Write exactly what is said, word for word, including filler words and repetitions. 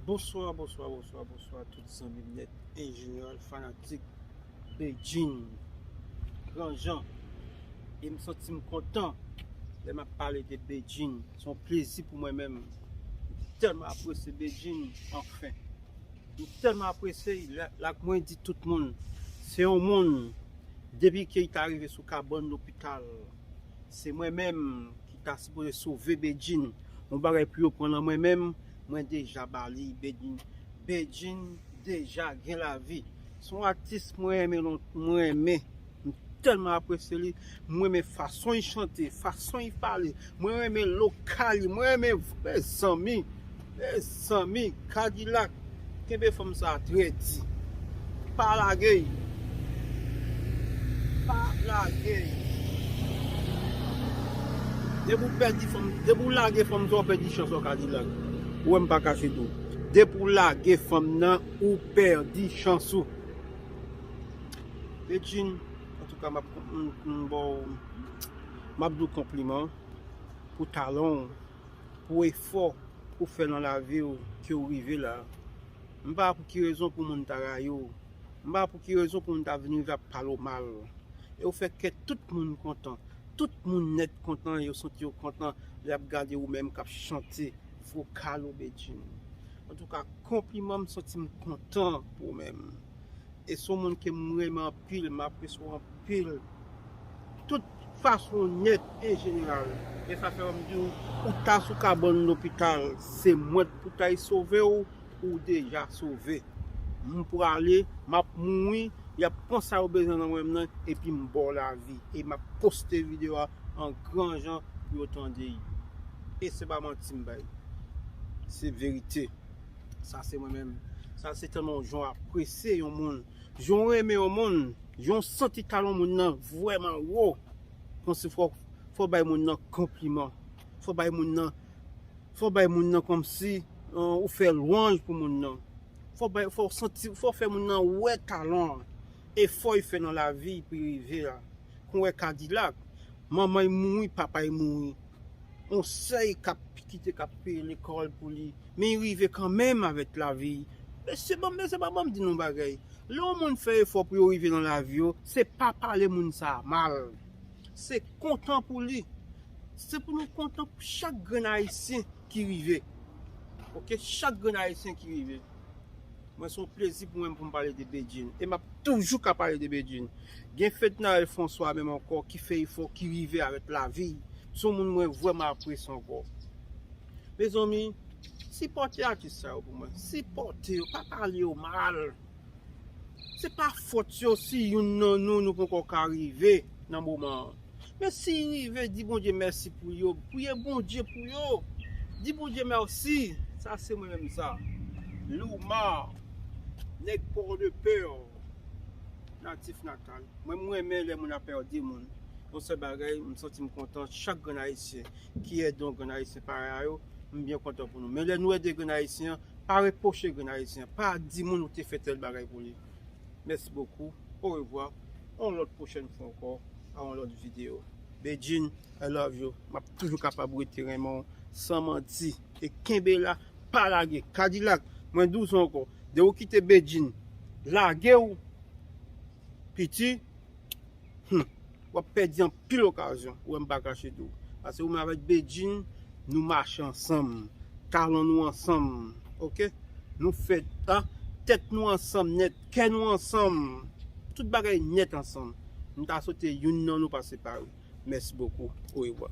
Bonswa, bonswa, bonswa, bonswa tout zanmi m nèt, an jeneral fanatik Bedjine, Gran Jan. E m santi m kontan lè m ap pale de Bedjine. Se yon plezi pou mwen menm. M tèlman apresye Bedjine, anfen. M tèlman apresye l, la, la mwen di tout moun, se yon moun, depi ke l ta rive sou kabann lopital, se mwen menm ki ta sipoze sove Bedjine. Yon bagay pou yo pran nan mwen menm, mwen deja ba li Bedjine. Bedjine deja gen lavi. Se yon atis mwen renmen, lon-, mwen renmen. M tèlman apresye li. Mwen renmen fason li chante, fason li pale. Mwen renmen lokal li. Mwen renmen, mezanmi. Mezanmi, Kadilak. Kenbe fanm sa a trè di. Pa lage l. Pa lage l. Depi w pèdi fanm, depi w lage fanm sa, w pèdi chans ou, Kadilak. Ou wè m pa kache tou. Depi w lage fanm nan, ou pèdi chans ou. Bedjine, antouka, m ap, m, m ba w, m ap di w konpliman pou talan w, pou efò ou fè nan lavi w ke w rive la. M pa pou ki rezon pou moun ta rayi w. M pa pou ki rezon pou moun ta vin rive ap pale w mal. E ou fè kè tout moun kontan. Tout moun nèt kontan, yo santi yo kontan lè y ap gade ou menm k ap chante vokal ou, Bedjine. Antouka, konpliman, m santi m kontan pou ou menm. E se yon moun ke m renmen anpil, m apresye w anpil. Tout fason nèt an jeneral. E sa fè m di w, ou ta sou kabann lopital, se mwen pou ta sove w, ou deja sove. M prale, m ap mouri, y ap pran sa yo bezwen nan mwen nan, epi m ba w lavi. E m ap poste videyo a an gran jan pou yo tande l. E se pa manti m bay. Se verite. Sa se mwen menm. Sa se tèlman yon jan w apresye yon moun. Jan w renmen yon moun. Jan w santi talan moun nan vrèman wo. Konsi fò, fò w bay moun nan konpliman. Fò w bay moun nan, fò w bay moun nan kòmsi, euh, ou fè lwanj pou moun nan. Fò w bay, fò w santi, fò w fè moun nan wè talan an. Efò l fè nan lavi pou l rive la. Kon wè Kadilak, manman l mouri, papa l mouri. Yon sè l k ap kite k ap peye lekòl pou li. Men l rive kanmenm avèk lavi l. Mesye, ban, mesye, ban, ban m di nou yon bagay. Lè yon moun fè efò pou yo rive nan lavi yo, se pa pale moun sa a mal. Se kontan pou li. Se pou nou kontan pou chak grenn Ayisyen ki rive. Oke, chak grenn Ayisyen ki rive. Mwen, se yon plezi pou mwen pou m pale de Bedjine. E m ap toujou ka pale de Bedjine. Gen Fednaelle François menm ankò ki fè efò, ki rive avèk lavi l. Se yon moun mwen vrèman apresye ankò. Mezanmi, sipòte atis sa yo pou mwen. Sipòte yo, pa pale yo mal. Se pa fòt yo si youn nan nou, nou poko ka rive nan moman an. Men si l rive, di Bondye mèsi pou yo. Priye Bondye pou yo. Di Bondye mèsi. Sa se mwen menm sa. Loumar, nèg Port-de-Paix, natif natal. Mwen, mwen renmen lè moun ap pèdi moun. Yon sèl bagay, m santi m kontan. Chak grenn Ayisyen ki ede yon grenn Ayisyen parèy a yo, m byen kontan pou nou. Men lè nou ede grenn Ayisyen an, pa repwoche grenn Ayisyen an. Pa di moun ou te fè tèl bagay pou li. Mèsi bokou. Orevwa. A yon lòt pwochèn fwa ankò, a yon lòt videyo. Bedjine, I love you. M ap toujou kapab rete renmen w san manti. E kenbe la, pa lage. Kadilak, mwen di w sa ankò. Depi w kite Bedjine lage w, piti, hmm, w ap pèdi anpil okazyon. Ou wè m pa kache di w. Paske ou menm avèk Bedjine, nou mache ansanm. Talan nou ansanm. Oke? Nou fè, a, tèt nou ansanm nèt, kè nou ansanm. Tout bagay nèt ansanm. M ta swete youn nan nou pa separe. Mèsi bokou. Orevwa.